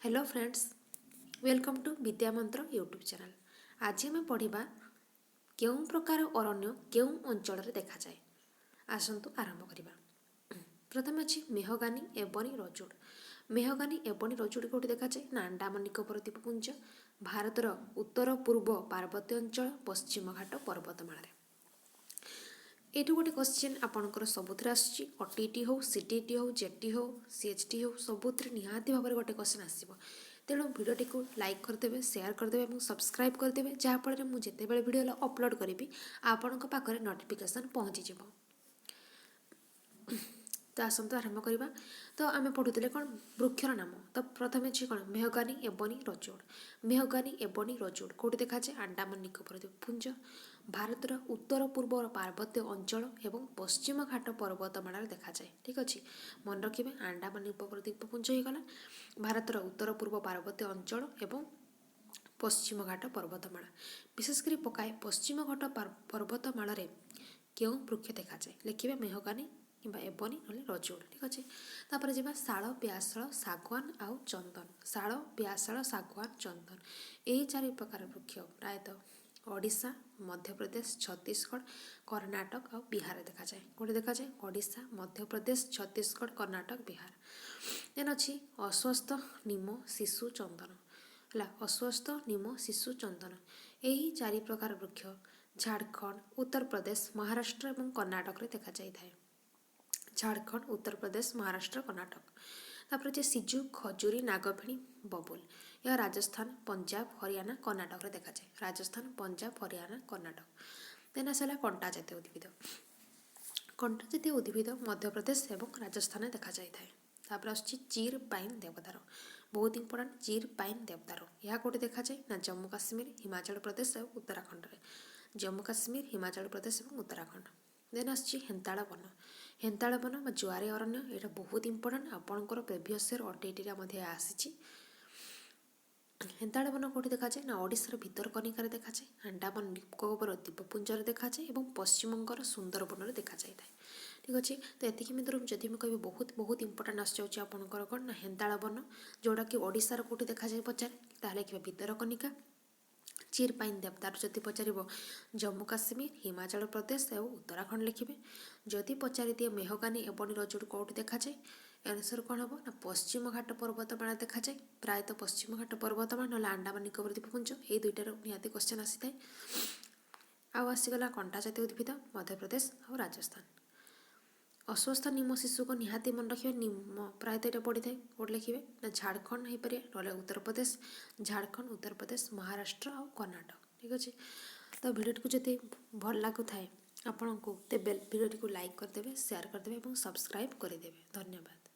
Hello friends, welcome to Vidya Mantra YouTube channel. ଆଜି ଆମେ ପଢ଼ିବା କେଉଁ ପ୍ରକାର ଅରଣ୍ୟ କେଉଁ ଅଞ୍ଚଳରେ ଦେଖାଯାଏ। ଆସନ୍ତୁ ଆରମ୍ଭ କରିବା। ପ୍ରଥମେ ଅଛି ମେହଗାନି, ଏବନି, ରଜୁଡ଼। ମେହଗାନି, ଏବନି, ରଜୁଡ଼ କେଉଁଠି ଦେଖାଯାଏ ନା ଆଣ୍ଡାମାନ ନିକୋବର ଦ୍ୱୀପପୁଞ୍ଜ, ଭାରତର ଉତ୍ତର ପୂର୍ବ ପାର୍ବତ୍ୟ ଅଞ୍ଚଳ, ପଶ୍ଚିମ ଘାଟ ପର୍ବତମାଳାରେ। ଏଇଠୁ ଗୋଟେ କ୍ୱେଶ୍ଚିନ୍ ଆପଣଙ୍କର ସବୁଥିରେ ଆସୁଛି। ଓଟିଇଟି ହଉ, ସିଟିଇଟି ହଉ, ଜେଟି ହଉ, ସିଏଚ୍ଟି ହଉ, ସବୁଥିରେ ନିହାତି ଭାବରେ ଗୋଟେ କ୍ୱେଶ୍ଚିନ୍ ଆସିବ। ତେଣୁ ଭିଡ଼ିଓଟିକୁ ଲାଇକ୍ କରିଦେବେ, ସେୟାର କରିଦେବେ ଏବଂ ସବସ୍କ୍ରାଇବ୍ କରିଦେବେ, ଯାହାଫଳରେ ମୁଁ ଯେତେବେଳେ ଭିଡ଼ିଓ ଅପଲୋଡ଼ କରିବି, ଆପଣଙ୍କ ପାଖରେ ନୋଟିଫିକେସନ୍ ପହଞ୍ଚିଯିବ। ତ ଆସନ୍ତୁ ଆରମ୍ଭ କରିବା। ତ ଆମେ ପଢ଼ୁଥିଲେ କ'ଣ? ବୃକ୍ଷର ନାମ। ତ ପ୍ରଥମେ ଅଛି କ'ଣ? ମେହଗାନି, ଏବନି, ରଜୋଡ଼। ମେହଗାନି, ଏବନି, ରଜୋଡ଼ କେଉଁଠି ଦେଖାଯାଏ? ଆଣ୍ଡାମାନ ନିକୋବର ଦ୍ୱୀପପୁଞ୍ଜ, ଭାରତର ଉତ୍ତର ପୂର୍ବ ପାର୍ବତ୍ୟ ଅଞ୍ଚଳ ଏବଂ ପଶ୍ଚିମ ଘାଟ ପର୍ବତମାଳାରେ ଦେଖାଯାଏ। ଠିକ୍ ଅଛି, ମନେ ରଖିବେ। ଆଣ୍ଡାମାନ ନିକୋବର ଦ୍ୱୀପପୁଞ୍ଜ ହେଇଗଲା, ଭାରତର ଉତ୍ତର ପୂର୍ବ ପାର୍ବତ୍ୟ ଅଞ୍ଚଳ ଏବଂ ପଶ୍ଚିମ ଘାଟ ପର୍ବତମାଳା। ବିଶେଷ କରି ପକାଏ, ପଶ୍ଚିମ ଘାଟ ପର୍ବତମାଳାରେ କେଉଁ ବୃକ୍ଷ ଦେଖାଯାଏ? ଲେଖିବେ ମେହଗାନି କିମ୍ବା ଏବନି, ନହେଲେ ରଜୋଡ଼। ଠିକ୍ ଅଛି, ତାପରେ ଯିବା ଶାଳ, ପିଆଶାଳ, ଶାଗୁଆନ ଆଉ ଚନ୍ଦନ। ଶାଳ, ପିଆଶାଳ, ଶାଗୁଆନ, ଚନ୍ଦନ, ଏହି ଚାରି ପ୍ରକାର ବୃକ୍ଷ ପ୍ରାୟତଃ ଓଡ଼ିଶା, ମଧ୍ୟପ୍ରଦେଶ, ଛତିଶଗଡ଼, କର୍ଣ୍ଣାଟକ ଆଉ ବିହାରରେ ଦେଖାଯାଏ। କେଉଁଠି ଦେଖାଯାଏ? ଓଡ଼ିଶା, ମଧ୍ୟପ୍ରଦେଶ, ଛତିଶଗଡ଼, କର୍ଣ୍ଣାଟକ, ବିହାର। ଦେନ୍ ଅଛି ଅଶ୍ୱତ୍ଥ, ନିମ, ଶିଶୁ, ଚନ୍ଦନ। ହେଲା, ଅଶ୍ୱତ୍ଥ, ନିମ, ଶିଶୁ, ଚନ୍ଦନ, ଏହି ଚାରି ପ୍ରକାର ବୃକ୍ଷ ଝାଡ଼ଖଣ୍ଡ, ଉତ୍ତରପ୍ରଦେଶ, ମହାରାଷ୍ଟ୍ର ଏବଂ କର୍ଣ୍ଣାଟକରେ ଦେଖାଯାଇଥାଏ। ଝାଡ଼ଖଣ୍ଡ, ଉତ୍ତରପ୍ରଦେଶ, ମହାରାଷ୍ଟ୍ର, କର୍ଣ୍ଣାଟକ। ତାପରେ ଅଛି ସିଜୁ, ଖଜୁରୀ, ନାଗଫେଣୀ, ବବୁଲ। ଏହା ରାଜସ୍ଥାନ, ପଞ୍ଜାବ, ହରିୟାଣା, କର୍ଣ୍ଣାଟକରେ ଦେଖାଯାଏ। ରାଜସ୍ଥାନ, ପଞ୍ଜାବ, ହରିୟାଣା, କର୍ଣ୍ଣାଟକ। ଦେନ୍ ଆସିଲା କଣ୍ଟା ଜାତୀୟ ଉଦ୍ଭିଦ। କଣ୍ଟା ଜାତୀୟ ଉଦ୍ଭିଦ ମଧ୍ୟପ୍ରଦେଶ ଏବଂ ରାଜସ୍ଥାନରେ ଦେଖାଯାଇଥାଏ। ତାପରେ ଆସୁଛି ଚିର୍, ପାଇନ୍, ଦେବଦାର। ବହୁତ ଇମ୍ପୋର୍ଟାଣ୍ଟ, ଚିର୍, ପାଇନ୍, ଦେବଦାର। ଏହା କେଉଁଠି ଦେଖାଯାଏ ନା ଜମ୍ମୁ କାଶ୍ମୀର, ହିମାଚଳ ପ୍ରଦେଶ ଆଉ ଉତ୍ତରାଖଣ୍ଡରେ। ଜମ୍ମୁ କାଶ୍ମୀର, ହିମାଚଳ ପ୍ରଦେଶ ଏବଂ ଉତ୍ତରାଖଣ୍ଡ। ଦେନ୍ ଆସୁଛି ହେନ୍ତାଳ ବନ। ହେନ୍ତାଳ ବନ ବା ଜୁଆରୀ ଅରଣ୍ୟ, ଏଇଟା ବହୁତ ଇମ୍ପୋର୍ଟାଣ୍ଟ। ଆପଣଙ୍କର ପ୍ରିଭିୟସ୍ ଇୟର୍ ଓଟିଇଟିରେ ମଧ୍ୟ ଆସିଛି। ହେନ୍ତାଳ ବନ କେଉଁଠି ଦେଖାଯାଏ ନା ଓଡ଼ିଶାର ଭିତରକନିକାରେ ଦେଖାଯାଏ, ଆଣ୍ଡାମାନ ନିକୋବର ଦ୍ୱୀପପୁଞ୍ଜରେ ଦେଖାଯାଏ ଏବଂ ପଶ୍ଚିମବଙ୍ଗର ସୁନ୍ଦରବନରେ ଦେଖାଯାଇଥାଏ। ଠିକ୍ ଅଛି, ତ ଏତିକି ଭିତରୁ ଯଦି ମୁଁ କହିବି, ବହୁତ ବହୁତ ଇମ୍ପୋର୍ଟାଣ୍ଟ ଆସିଯାଉଛି ଆପଣଙ୍କର କ'ଣ ନା ହେନ୍ତାଳ ବନ, ଯେଉଁଟାକି ଓଡ଼ିଶାର କେଉଁଠି ଦେଖାଯାଏ ପଚାରେ, ତାହେଲେ ଲେଖିବେ ଭିତରକନିକା। ଚିର୍, ପାଇନ୍, ଦେବଦାର ଯଦି ପଚାରିବ, ଜମ୍ମୁ କାଶ୍ମୀର, ହିମାଚଳ ପ୍ରଦେଶ ଆଉ ଉତ୍ତରାଖଣ୍ଡ ଲେଖିବେ। ଯଦି ପଚାରିଦିଏ ମେହଗାନି, ଏବନି, ରଜୁଡ଼ କେଉଁଠି ଦେଖାଯାଏ, ଆନ୍ସର୍ କ'ଣ ହେବ ନା ପଶ୍ଚିମ ଘାଟ ପର୍ବତମାଳା ଦେଖାଯାଏ। ପ୍ରାୟତଃ ପଶ୍ଚିମ ଘାଟ ପର୍ବତମାଳା ନହେଲେ ଆଣ୍ଡାମାନ ନିକୋବର ଦ୍ୱୀପପୁଞ୍ଜ, ଏଇ ଦୁଇଟାର ନିହାତି କ୍ୱେଶ୍ଚନ୍ ଆସିଥାଏ। ଆଉ ଆସିଗଲା କଣ୍ଟା ଜାତୀୟ ଉଦ୍ଭିଦ, ମଧ୍ୟପ୍ରଦେଶ ଆଉ ରାଜସ୍ଥାନ। ଅଶ୍ୱତ୍ଥ, ନିମ, ଶିଶୁକୁ ନିହାତି ମନେ ରଖିବେ। ନିମ ପ୍ରାୟତଃ ଏଇଟା ପଡ଼ିଥାଏ। କେଉଁଠି ଲେଖିବେ ନା ଝାଡ଼ଖଣ୍ଡ ହେଇପାରିବ, ନହେଲେ ଉତ୍ତରପ୍ରଦେଶ। ଝାଡ଼ଖଣ୍ଡ, ଉତ୍ତରପ୍ରଦେଶ, ମହାରାଷ୍ଟ୍ର ଆଉ କର୍ଣ୍ଣାଟକ। ଠିକ୍ ଅଛି, ତ ଭିଡ଼ିଓଟିକୁ ଯଦି ଭଲ ଲାଗୁଥାଏ ଆପଣଙ୍କୁ, ତେବେ ଭିଡ଼ିଓଟିକୁ ଲାଇକ୍ କରିଦେବେ, ସେୟାର କରିଦେବେ ଏବଂ ସବସ୍କ୍ରାଇବ୍ କରିଦେବେ। ଧନ୍ୟବାଦ।